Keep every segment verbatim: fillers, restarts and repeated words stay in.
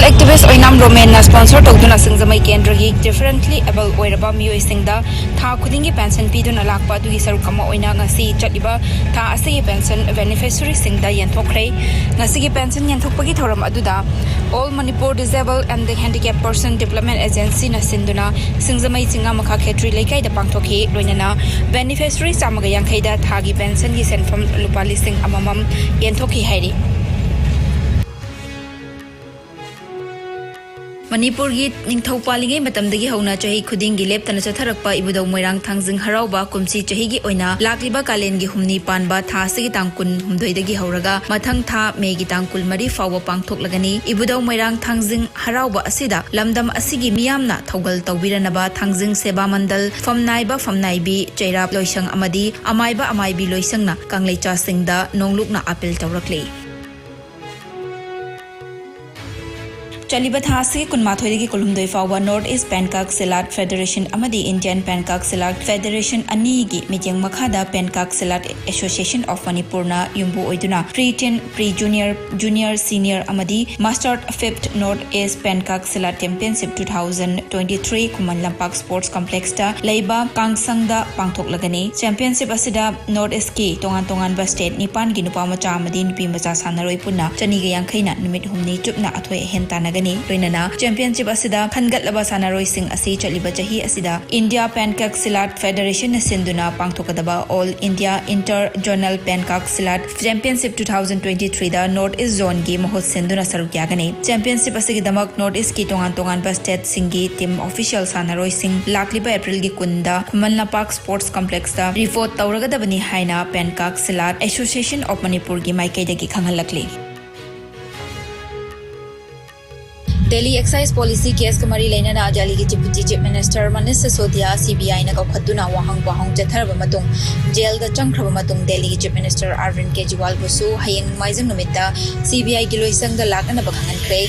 ꯑꯦꯛꯇꯤꯚꯤꯁ ꯑꯣꯏꯅꯥꯝ ꯔꯣꯃꯦꯟꯅ sponsor ꯇꯧꯗꯨꯅ ꯁꯤꯡꯖꯃꯩ ꯀꯦꯟꯗ꯭ꯔꯒꯤ differently able ꯑꯣꯏꯔꯕ ꯃꯤꯑꯣꯏꯁꯤꯡꯗ ꯊꯥ ꯈꯨꯗꯤꯡꯒꯤ ꯄꯦꯟꯁꯟ ꯄꯤꯗꯨꯅ ꯂꯥꯛꯄ ꯑꯗꯨꯒꯤ ꯁꯔꯨꯛ ꯑꯃ ꯑꯣꯏꯅ ꯉꯁꯤ ꯆꯠꯂꯤꯕ ꯊꯥ ꯑꯁꯤꯒꯤ ꯄꯦꯟꯁꯟ ꯕꯦꯅꯤꯐꯤꯁꯔꯤꯁꯤꯡꯗ ꯌꯦꯟꯊꯣꯛꯈ꯭ꯔꯦ꯫ ꯉꯁꯤꯒꯤ ꯄꯦꯟꯁꯟ ꯌꯦꯟꯊꯣꯛꯄꯒꯤ ꯊꯧꯔꯝ ꯑꯗꯨꯗ All Manipur Disabled and the Handicap Person Development Agencyꯅ ꯁꯤꯟꯗꯨꯅ ꯁꯤꯡꯖꯃꯩ ꯆꯤꯡꯉꯥꯃꯈꯥ ꯈꯦꯇ꯭ꯔꯤ ꯂꯩꯀꯥꯏꯗ ꯄꯥꯡꯊꯣꯛꯈꯤ꯫ ꯂꯣꯏꯅꯅ ꯕꯦꯅꯤꯐꯤꯁꯔꯤ ꯆꯥꯝꯃꯒ ꯌꯥꯡꯈꯩꯗ ꯊꯥꯒꯤ ꯄꯦꯟꯁꯟꯒꯤ ꯁꯦꯟꯐꯝ ꯂꯨꯄꯥ ꯂꯤꯁꯤꯡ ꯑꯃꯃꯝ ꯌꯦꯟꯊꯣꯛꯈꯤ ꯍꯥꯏꯔꯤ꯫ ꯃꯅꯤꯄꯨꯔꯒꯤ ꯅꯤꯡꯊꯧ ꯄꯥꯜꯂꯤꯉꯩ ꯃꯇꯝꯗꯒꯤ ꯍꯧꯅ ꯆꯍꯤ ꯈꯨꯗꯤꯡꯒꯤ ꯂꯦꯞꯇꯅ ꯆꯠꯊꯔꯛꯄ ꯏꯕꯨꯙꯧ ꯃꯣꯏꯔꯥꯡ ꯊꯥꯡꯖꯤꯡ ꯍꯔꯥꯎꯕ ꯀꯨꯝꯁꯤ ꯆꯍꯤꯒꯤ ꯑꯣꯏꯅ ꯂꯥꯛꯂꯤꯕ ꯀꯥꯂꯦꯟꯒꯤ ꯍꯨꯝꯅꯤ ꯄꯥꯟꯕ ꯊꯥ ꯑꯁꯤꯒꯤ ꯇꯥꯡ ꯀꯨꯟꯍꯨꯝꯗꯣꯏꯗꯒꯤ ꯍꯧꯔꯒ ꯃꯊꯪ ꯊꯥ ꯃꯦꯒꯤ ꯇꯥꯡ ꯀꯨꯟꯃꯔꯤ ꯐꯥꯎꯕ ꯄꯥꯡꯊꯣꯛꯂꯒꯅꯤ꯫ ꯏꯕꯨꯙꯧ ꯃꯣꯏꯔꯥꯡ ꯊꯥꯡꯖꯤꯡ ꯍꯔꯥꯎꯕ ꯑꯁꯤꯗ ꯂꯝꯗꯝ ꯑꯁꯤꯒꯤ ꯃꯤꯌꯥꯝꯅ ꯊꯧꯒꯜ ꯇꯧꯕꯤꯔꯅꯕ ꯊꯥꯡꯖꯤꯡ ꯁꯦꯕꯥ ꯃꯟꯗꯜ, ꯐꯝꯅꯥꯏꯕ ꯐꯝꯅꯥꯏꯕꯤ, ꯆꯩꯔꯥ ꯂꯣꯏꯁꯪ ꯑꯃꯗꯤ ꯑꯃꯥꯏꯕ ꯑꯃꯥꯏꯕꯤ ꯂꯣꯏꯁꯪꯅ ꯀꯪꯂꯩꯆꯥꯁꯤꯡꯗ ꯅꯣꯡꯂꯨꯛꯅ ꯑꯥꯄꯤꯜ ꯇꯧꯔꯛꯂꯤ꯫ ꯆꯠꯂꯤꯕ ꯊꯥ ꯑꯁꯤꯒꯤ ꯀꯨꯟꯃꯥꯊꯣꯏꯗꯒꯤ ꯀꯨꯟꯍꯨꯝꯗꯣꯏ ꯐꯥꯎꯕ North East Pencak Silat Federation ꯑꯃꯗꯤ Indian Pencak Silat Federation ꯑꯅꯤꯒꯤ ꯃꯤꯠꯌꯦꯡ ꯃꯈꯥꯗ Pencak Silat Association of Manipurꯅ ꯌꯨꯝꯕꯨ ꯑꯣꯏꯗꯨꯅ Pre-Teen, Pre-Junior, Junior, Senior ꯑꯃꯗꯤ Master Fifth North East Pencak Silat Championship two thousand twenty-three Khuman Lampak Sports Complexꯇ ꯂꯩꯕ ꯀꯥꯡꯁꯪꯗ ꯄꯥꯡꯊꯣꯛꯂꯒꯅꯤ꯫ Championship ꯑꯁꯤꯗ North Eastꯀꯤ ꯇꯣꯉꯥꯟ ꯇꯣꯉꯥꯟꯕ state ꯅꯤꯄꯥꯟꯒꯤ ꯅꯨꯄꯥ ꯃꯆꯥ ꯑꯃꯗꯤ ꯅꯨꯄꯤ ꯃꯆꯥ ꯁꯥꯟꯅꯔꯣꯏ ꯄꯨꯟꯅ ꯆꯅꯤꯒ ꯌꯥꯡꯈꯩꯅ ꯅꯨꯃꯤꯠ ꯍꯨꯝꯅꯤ ꯆꯨꯞꯅ ꯑꯊꯣꯏ ꯑꯍꯦꯟ ꯇꯥꯟꯅꯒꯅꯤ꯫ ꯂꯣꯏꯅꯅ championship ꯑꯁꯤꯗ ꯈꯟꯒꯠꯂꯕ ꯁꯥꯟꯅꯔꯣꯏꯁꯤꯡ ꯑꯁꯤ ꯆꯠꯂꯤꯕ ꯆꯍꯤ ꯑꯁꯤꯗ India Pencak Silat Federationꯅ ꯁꯤꯟꯗꯨꯅ ꯄꯥꯡꯊꯣꯛꯀꯗꯕ All India Inter Zonal Pencak Silat Championship two thousand twenty-threeꯗ North East Zoneꯒꯤ ꯃꯍꯨꯠ ꯁꯤꯟꯗꯨꯅ ꯁꯔꯨꯛ ꯌꯥꯒꯅꯤ꯫ Championship ꯑꯁꯤꯒꯤꯗꯃꯛ North Eastꯀꯤ ꯇꯣꯉꯥꯟ ꯇꯣꯉꯥꯟꯕ stateꯁꯤꯡꯒꯤ team official ꯁꯥꯟꯅꯔꯣꯏꯁꯤꯡ ꯂꯥꯛꯂꯤꯕ Aprilꯒꯤ ꯀꯨꯟꯗ ꯈꯨꯃꯟ ꯂꯝꯄꯥꯛ Sports Complexꯇ report ꯇꯧꯔꯒꯗꯕꯅꯤ ꯍꯥꯏꯅ Pencak Silat Association of Manipurꯒꯤ ꯃꯥꯏꯀꯩꯗꯒꯤ ꯈꯪꯍꯜꯂꯛꯂꯤ꯫ ꯗꯦꯜꯂꯤ ꯑꯦꯛꯁꯥꯏꯖ ꯄꯣꯂꯤꯁꯤ ꯀꯦꯁꯀ ꯃꯔꯤ ꯂꯩꯅꯅ ꯗꯦꯜꯂꯤꯒꯤ ꯗꯤꯄ꯭ꯌꯨꯇꯤ ꯆꯤꯐ ꯃꯤꯅꯤꯁꯇꯔ ꯃꯅꯤꯁ ꯁꯤꯁꯣꯗꯤꯌꯥ ꯁꯤꯕꯤꯑꯥꯏꯅ ꯀꯧꯈꯠꯇꯨꯅ ꯋꯥꯍꯪ ꯄꯥꯎꯍꯪ ꯆꯠꯊꯔꯕ ꯃꯇꯨꯡ, ꯖꯦꯜꯗ ꯆꯪꯈ꯭ꯔꯕ ꯃꯇꯨꯡ ꯗꯦꯜꯂꯤꯒꯤ ꯆꯤꯐ ꯃꯤꯅꯤꯁꯇꯔ ꯑꯔꯕꯤꯟꯗ ꯀꯦꯖꯤꯋꯥꯜꯕꯨꯁꯨ ꯍꯌꯦꯡ ꯅꯣꯡꯃꯥꯏꯖꯤꯡ ꯅꯨꯃꯤꯠꯇ ꯁꯤꯕꯤꯑꯥꯏꯒꯤ ꯂꯣꯏꯁꯪꯗ ꯂꯥꯛꯅꯅꯕ ꯈꯪꯍꯟꯈ꯭ꯔꯦ꯫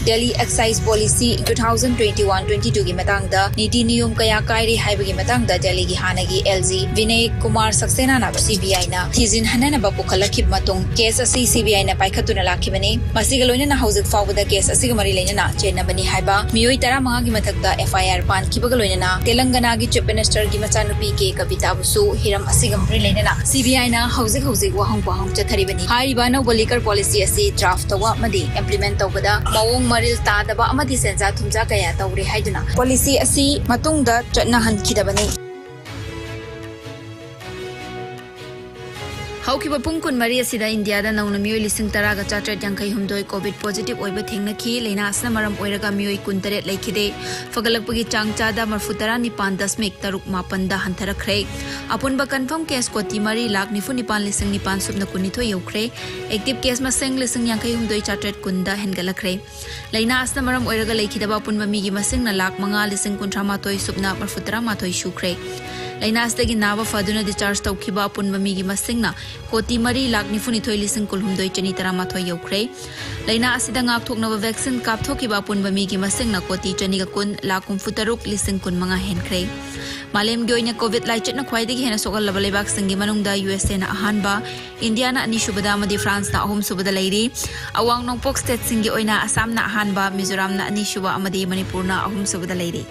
Delhi excise policy two thousand twenty one twenty ꯇꯨꯒꯤ ꯃꯇꯥꯡꯗ ꯅꯤꯇꯤ ꯅꯤꯌꯣꯝ ꯀꯌꯥ ꯀꯥꯏꯔꯤ ꯍꯥꯏꯕꯒꯤ ꯃꯇꯥꯡꯗ ꯗꯦꯜꯂꯤꯒꯤ ꯍꯥꯟꯅꯒꯤ ꯑꯦꯜ ꯖꯤ ꯕꯤꯅꯦ ꯀꯨꯃꯥꯔ ꯁꯛꯁꯦꯅꯥꯅ ꯁꯤꯕꯤꯑꯥꯏꯅ ꯊꯤꯖꯤꯟꯍꯟꯅꯅꯕ ꯄꯨꯈꯠꯂꯛꯈꯤꯕ ꯃꯇꯨꯡ ꯀꯦꯁ ꯑꯁꯤ ꯁꯤꯕꯤꯑꯥꯏꯅ ꯄꯥꯏꯈꯠꯇꯨꯅ ꯂꯥꯛꯈꯤꯕꯅꯤ꯫ ꯃꯁꯤꯒ ꯂꯣꯏꯅꯅ ꯍꯧꯖꯤꯛ ꯐꯥꯎꯕꯗ ꯀꯦꯁ ꯑꯁꯤꯒ ꯃꯔꯤ ꯂꯩꯅꯅ ꯆꯦꯟꯅꯕꯅꯤ ꯍꯥꯏꯕ ꯃꯤꯑꯣꯏ ꯇꯔꯥꯃꯉꯥꯒꯤ ꯃꯊꯛꯇ ꯑꯦꯐ ꯑꯥꯏ ꯑꯥꯔ ꯄꯥꯟꯈꯤꯕꯒ ꯂꯣꯏꯅꯅ ꯇꯦꯂꯪꯒꯅꯥꯒꯤ ꯆꯤꯐ ꯃꯤꯅꯤꯁꯇꯔꯒꯤ ꯃꯆꯥꯅꯨꯄꯤ ꯀꯦ ꯀꯕꯤꯇꯥꯕꯨꯁꯨ ꯍꯤꯔꯝ ꯑꯁꯤꯒ ꯃꯔꯤ ꯂꯩꯅꯅ ꯁꯤꯕꯤꯑꯥꯏꯅ ꯍꯧꯖꯤꯛ ꯍꯧꯖꯤꯛ ꯋꯥꯍꯪ ꯄꯥꯎꯍꯪ ꯆꯠꯊꯔꯤꯕꯅꯤ꯫ ꯍꯥꯏꯔꯤꯕ ꯑꯅꯧꯕ ꯂꯤꯀꯔ ꯄꯣꯂꯤꯁꯤ ꯑꯁꯤ ꯗ꯭ꯔꯥꯐ ꯇꯧꯕ ꯑꯃꯗꯤ ꯏꯝꯄ꯭ꯂꯤꯃꯦꯟ ꯇꯧꯕꯗ ꯃꯑꯣꯡ ꯃꯔꯤꯜ ꯇꯥꯗꯕ ꯑꯃꯗꯤ ꯁꯦꯟꯖꯥ ꯊꯨꯝꯖꯥ ꯀꯌꯥ ꯇꯧꯔꯦ ꯍꯥꯏꯗꯨꯅ ꯄꯣꯂꯤꯁꯤ ꯑꯁꯤ ꯃꯇꯨꯡꯗ ꯆꯠꯅꯍꯟꯈꯤꯗꯕꯅꯤ꯫ ꯍꯧꯈꯤꯕ ꯄꯨꯡ ꯀꯨꯟꯃꯔꯤ ꯑꯁꯤꯗ ꯏꯟꯗꯤꯌꯥꯗ ꯅꯧꯅ ꯃꯤꯑꯣꯏ ꯂꯤꯁꯤꯡ ꯇꯔꯥꯒ ꯆꯥꯇ꯭ꯔꯦꯠ ꯌꯥꯡꯈꯩ ꯍꯨꯝꯗꯣꯏ ꯀꯣꯚꯤꯗ ꯄꯣꯖꯤꯇꯤꯚ ꯑꯣꯏꯕ ꯊꯦꯡꯅꯈꯤ꯫ ꯂꯥꯏꯅꯥ ꯑꯁꯤꯅ ꯃꯔꯝ ꯑꯣꯏꯔꯒ ꯃꯤꯑꯣꯏ ꯀꯨꯟꯇꯔꯦꯠ ꯂꯩꯈꯤꯗꯦ꯫ ꯐꯒꯠꯂꯛꯄꯒꯤ ꯆꯥꯡ ꯆꯥꯗ ꯃꯔꯐꯨ ꯇꯔꯥ ꯅꯤꯄꯥꯟ ꯗꯁꯃꯤꯛ ꯇꯔꯨꯛ ꯃꯥꯄꯟꯗ ꯍꯟꯊꯔꯛꯈ꯭ꯔꯦ꯫ ꯑꯄꯨꯟꯕ ꯀꯟꯐꯔꯝ ꯀꯦꯁ ꯀꯣꯇꯤ ꯃꯔꯤ ꯂꯥꯈ ꯅꯤꯐꯨ ꯅꯤꯄꯥꯟ ꯂꯤꯁꯤꯡ ꯅꯤꯄꯥꯟ ꯁꯨꯞꯅ ꯀꯨꯟꯅꯤꯊꯣꯏ ꯌꯧꯈ꯭ꯔꯦ꯫ ꯑꯦꯛꯇꯤꯚ ꯀꯦꯁ ꯃꯁꯤꯡ ꯂꯤꯁꯤꯡ ꯌꯥꯡꯈꯩ ꯍꯨꯝꯗꯣꯏ ꯆꯥꯇ꯭ꯔꯦꯠ ꯀꯨꯟꯗ ꯍꯦꯟꯒꯠꯂꯛꯈ꯭ꯔꯦ꯫ ꯂꯥꯏꯅꯥ ꯑꯁꯤꯅ ꯃꯔꯝ ꯑꯣꯏꯔꯒ ꯂꯩꯈꯤꯗꯕ ꯑꯄꯨꯟꯕ ꯃꯤꯒꯤ ꯃꯁꯤꯡꯅ ꯂꯥꯈ ꯃꯉꯥ ꯂꯤꯁꯤꯡ ꯀꯨꯟꯊ꯭ꯔꯥ ꯃꯥꯊꯣꯏ ꯁꯨꯞꯅ ꯃꯔꯐꯨ ꯇꯔꯥ ꯃꯥꯊꯣꯏ ꯁꯨꯈ꯭ꯔꯦ꯫ ꯂꯥꯏꯅꯥ ꯑꯁꯤꯗꯒꯤ ꯅꯥꯕ ꯐꯗꯨꯅ ꯗꯤꯁꯆꯥꯔꯖ ꯇꯧꯈꯤꯕ ꯑꯄꯨꯟꯕ ꯃꯤꯒꯤ ꯃꯁꯤꯡꯅ ꯀꯣꯇꯤ ꯃꯔꯤ ꯂꯥꯈ ꯅꯤꯐꯨ ꯅꯤꯊꯣꯏ ꯂꯤꯁꯤꯡ ꯀꯨꯟꯍꯨꯝꯗꯣꯏ ꯆꯅꯤ ꯇꯔꯥꯃꯥꯊꯣꯏ ꯌꯧꯈ꯭ꯔꯦ꯫ ꯂꯥꯏꯅꯥ ꯑꯁꯤꯗ ꯉꯥꯛꯊꯣꯛꯅꯕ ꯚꯦꯛꯁꯤꯟ ꯀꯥꯞꯊꯣꯛꯈꯤꯕ ꯑꯄꯨꯟꯕ ꯃꯤꯒꯤ ꯃꯁꯤꯡꯅ ꯀꯣꯇꯤ ꯆꯅꯤꯒ ꯀꯨꯟ ꯂꯥꯈ ꯍꯨꯝꯐꯨ ꯇꯔꯨꯛ ꯂꯤꯁꯤꯡ ꯀꯨꯟ ꯃꯉꯥ ꯍꯦꯟꯈ꯭ꯔꯦ꯫ ꯃꯥꯂꯦꯝꯒꯤ ꯑꯣꯏꯅ ꯀꯣꯚꯤꯗ ꯂꯥꯏꯆꯠꯅ ꯈ꯭ꯋꯥꯏꯗꯒꯤ ꯍꯦꯟꯅ ꯁꯣꯛꯍꯜꯂꯕ ꯂꯩꯕꯥꯛꯁꯤꯡꯒꯤ ꯃꯅꯨꯡꯗ ꯌꯨ ꯑꯦꯁ ꯑꯦꯅ ꯑꯍꯥꯟꯕ, ꯏꯟꯗꯤꯌꯥꯅ ꯑꯅꯤꯁꯨꯕꯗ ꯑꯃꯗꯤ ꯐ꯭ꯔꯥꯟꯁꯅ ꯑꯍꯨꯝꯁꯨꯕꯗ ꯂꯩꯔꯤ꯫ ꯑꯋꯥꯡ ꯅꯣꯡꯄꯣꯛ ꯁ꯭ꯇꯦꯠꯁꯤꯡꯒꯤ ꯑꯣꯏꯅ ꯑꯁꯥꯝꯅ ꯑꯍꯥꯟꯕ, ꯃꯤꯖꯣꯔꯥꯝꯅ ꯑꯅꯤꯁꯨꯕ ꯑꯃꯗꯤ ꯃꯅꯤꯄꯨꯔꯅ ꯑꯍꯨꯝꯁꯨꯕꯗ ꯂꯩꯔꯤ꯫